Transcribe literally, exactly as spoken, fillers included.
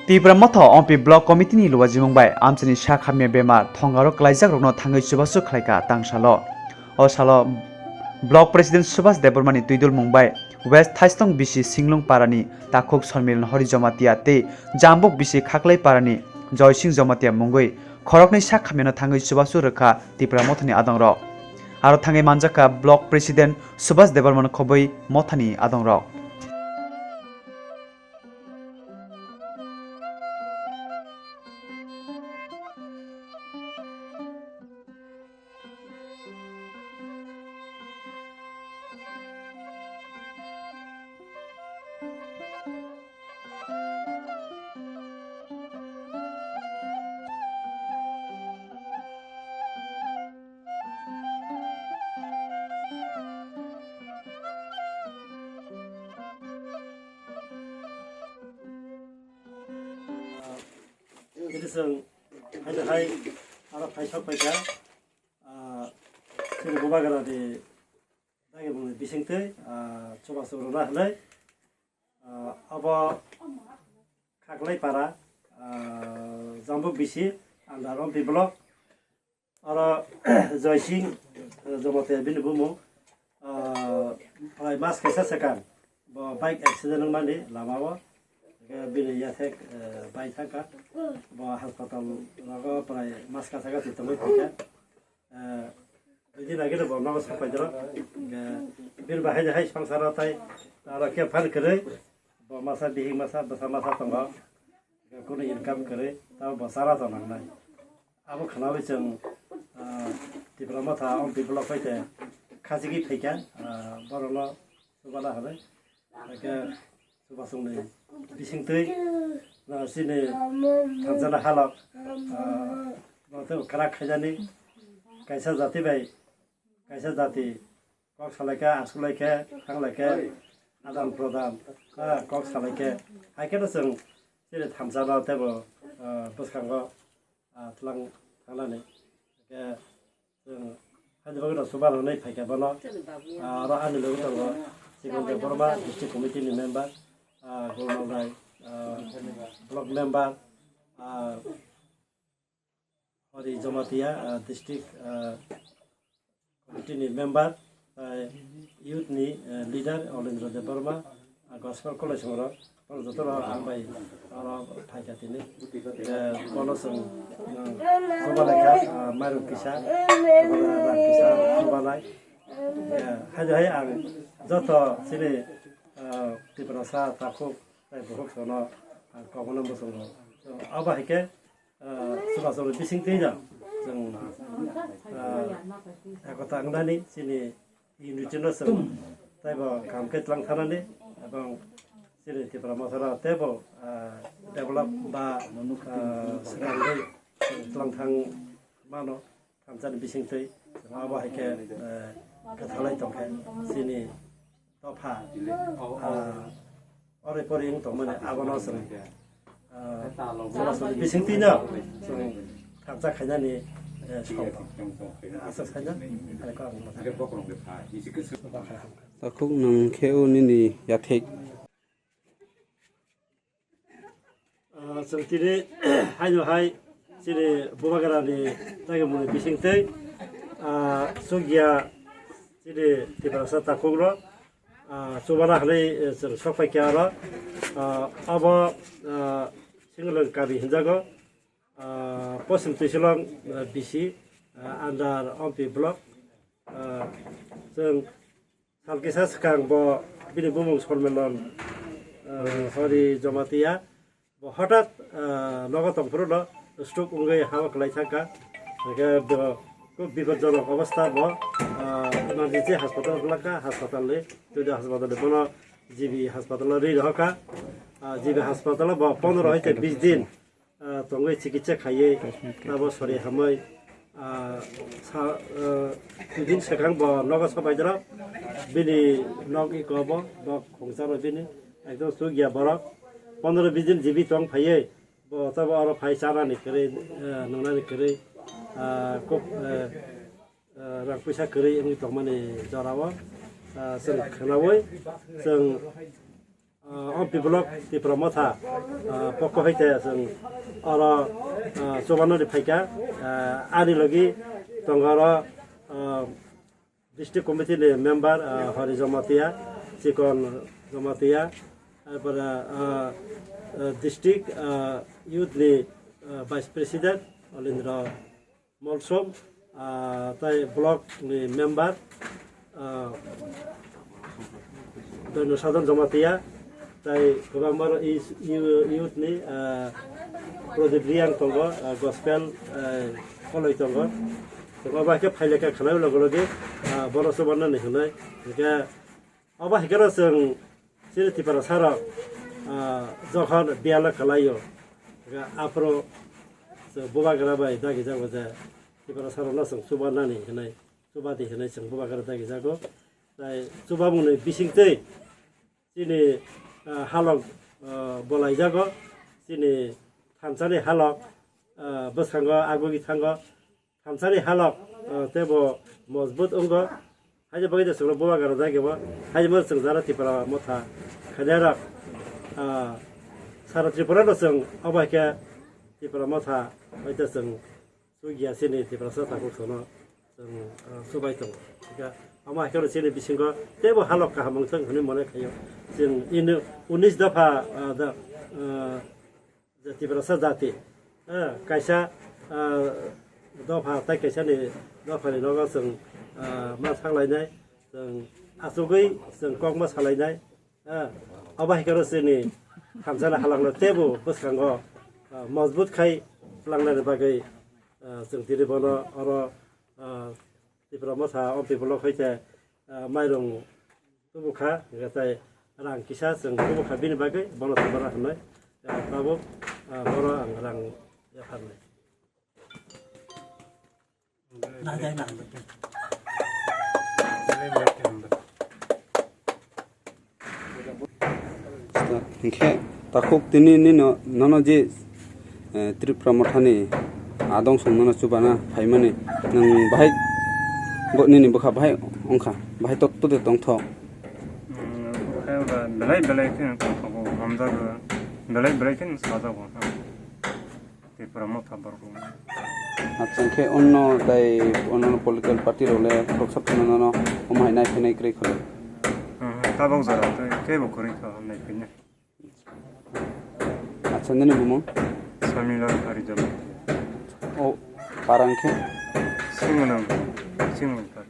Tipra Motha Ompi Block Committee ni luwajimung bai amchaini sak hamya bemar thongaro kwlaijak rokno thangwi chubachu khlaikha tangsalo. O salo Block President Subhas Debbarma ni twidulmung bai West Thaistong bisi Singlung Parani takhuk Sonmilan Hori Jamatia tei Jambuk bisi Khaklai Parani Joysing Jamatia mungwi khoroknwi sak hamyano thangwi chubachu rwkha Tipra Mothani adongrok. Aro thangwi manjakha Block President Subhas Debbarmano khobwi Mothani adongrok. Ini seng, hai hai, aro phai sok phai kha, ah, sini bubagra di, dagi bung bising tei, ah, chubachu rwna hwnwi, ah, abo Khaklai Para, ah, Jambuk bisi, under Ompi Block, oro Joysing, ah, Jamatia bini bumung, ah, prai mas kaisa swkang, bo bike accident wngmani lama o, hwnkhe bini yathek, ah, bai thangkha, bo hospital rogo prai mas kaisa kaisa tongwi thangkha. Eh, bini bagwi bo nogo sapai doro. Eh, bini bahai de hai songsaro tai aro khe phan kwrwi. Bo masa bihik masa bwsa masa tongo. Eh, kunu income kwrwi. Tamo bo chara to nangnai. Abo khwnawi chwng, ah, Tipra Motha Ompi Block bai khe khachigwi phaikha, ah, borokno chubana hwnwi. Hwnkhe Chubachungni bisingtwi, ah, chini thansa halok, ah, no tei kwrak khaijani kaisa jati bai kaisa jati kok salaikha, asulaikha, thanglaikha, adan prodan, ah, kok salaikha. Hai kheno chwng chini thansa no teibo, ah, bwskango, ah, tlang thangnani. Hwnkhe Chwng haini bagwi no chuba rwnai phaikha bono. Ah, aro ani logi tongo Chikon Debbarma, District Committee ni member, ah, Golnalrai, ah, Block member, ah, Hori Jamatia, ah, District, ah, Committee ni member, ah, Youth ni, ah, leader Olendra Debbarma, ah, Gospel College rok. Oro joto rok ang bai oro phaikha tini. Eh, bono chwng, eh, chuba laikha, eh, mairum kisa, chuba lai, rang kisa chuba lai. Eh, hai hai ang joto chini, eh, Tiprasa takhuk tei bukhuk sono ang kok mano muchungo. Abo hai khe, ah, chwla chwla bising twi no chwng, ah, ekota wngnani chini unity no chwng teibo kaham khe tlang thanani ebong chini Tipra Motha rok teibo, ah, develop ba, ah, swkangwi tlang thang mano thansa ni bising twi abo hai khe, eh, kwthalai tong khe chini dopha, ah, ore pore wng tongmani abono chwng, ah, chwla chwla bisingtwi no chwng thansa khainani, eh, sok asa khaina hai khe ang. Takhuk nwng khe o nini yathek. Ah, chwng tini haino hai chini bubagrani tangimungni bisingtwi, ah, chukya chini Tiprasa takhukno, ah, chubana hwnwi, eh, chwng sok paikha oro. Ah, abo, ah, Singlwng kami hinjago, ah, Poschim Twisilong, ah, B C, ah, under Ompi block. Ah, chwng Sal kisa swkang bo bini bumung Sormelon, eh, Hori Jamatia. Bo hothat, eh, nogo tongphuru no stroke wngwi hawa kwlai thangkha. Hwnkhe bo khub bipodjonok obostha bo, eh, emergency hospital kwlangkha, hospital ni, Toyota hospital ni, bono G B hospital o ri rohorkha. Ah, G B hospital o bo pondro hai khe bis din ah, tongwi chikitsa khaiwi abo sori hamwi, ah, sa, ah, duidin swkang bo nogo sobaidoro bini nok iko bo nok khungsa rw bini ekdom chukya borok pondro bis din jibi tong phaiwi bo tabo oro phai chanani kwrwi, ah, nungnani kwrwi, ah, kok, ah, ah, rang puisa kwrwi wngwi tongmani jorao, ah, chwng khwnawi chwng Ah, Ompi Block Tipra Motha, ah, pokko hai te chwng oro, ah, chubanani phaikha, ah, ani logi tongo oro, ah, District Committee ni member, ah, Hari Jamatia, Chikon Jamatia, arpore, ah, ah, District, ah, Youth ni, ah, Vice President Olindra Molsom, ah, tai block ni member, ah, Doino Sadhan Jamatia, tai kwbangma rok is-, yu-, youth ni, ah, Pradip Riang tongo, ah, gospel, ah, koloi tongo. Tongo ba khe phailekha khanai loge loge, ah, bono chubanani hinwi. Hingkhe obo hai kheno chwng chini Tiprasa rok, ah, jokhon biyalo kalaio, hingkhe aphuru chwng bubagra bai dagijago je Tiprasa rokno chwng chubanani hinwi, chubadi hinwi chwng bubagra dagijago. Tai chubamungni bisingtwi chini, ah, halok, ah, bolaijago, chini thansani halok, ah, bwskango agugwi thango, thansani halok, ah, teibo mojbut wngo. Haini bagwi chwngno bubagra rwjakgo, haini bagwi chwng jara Tipra Motha khainairok, ah, sara Tripura no chwng obo hai khe Tipra Motha bai ta chwng Chugia chini Tiprasa takhuk sono chwng, ah, chubai tongo. Hingkhe omo hai kheno chini bisingo teibo halok kaham wngthung hwnwi mone khaio. Chwng ini unis dopha, ah, da, ah, je Tiprasa jati, ah, kaisa, ah, dopha tai kaisani dophani nogo chwng, ah, ma saklainai, chwng achugwi chwng kok ma salainai. Ah, obo hai kheno chini thansani halokno teibo bwskango, ah, mojbut khai tlangnani bagwi, ah, chwng tini bono oro, ah, Tipra Motha Ompi Block hai khe, ah, mairung tubu kha, hingkhe tai rang kisa chwng tubu kha bini bagwi bono tubura hwnwi, ah, tabuk, ah, bono ang rang yapharnai. Hinkhe takhuk tini nino, nono je, eh, Tripura Mothani adong song nono chubana phaimani, nwng bahai bo nini bwkha bahai wngkha, bahai tokto de tongthok. Hmm, belai belai khe tongthogo, hamjago, belai belai khe sajago. Tipra Motha borok rok. Acha, hwnkhe onno tai onno political party rok le khoroksa phano nono omo hai nai phainai kwrwi khwlai? Hmm, tabok jora tei teibo kwrwi kha nai phainai. Acha, nini bumung? Samila Harijalo. O para hwnkhe? Singunam, Singunam para.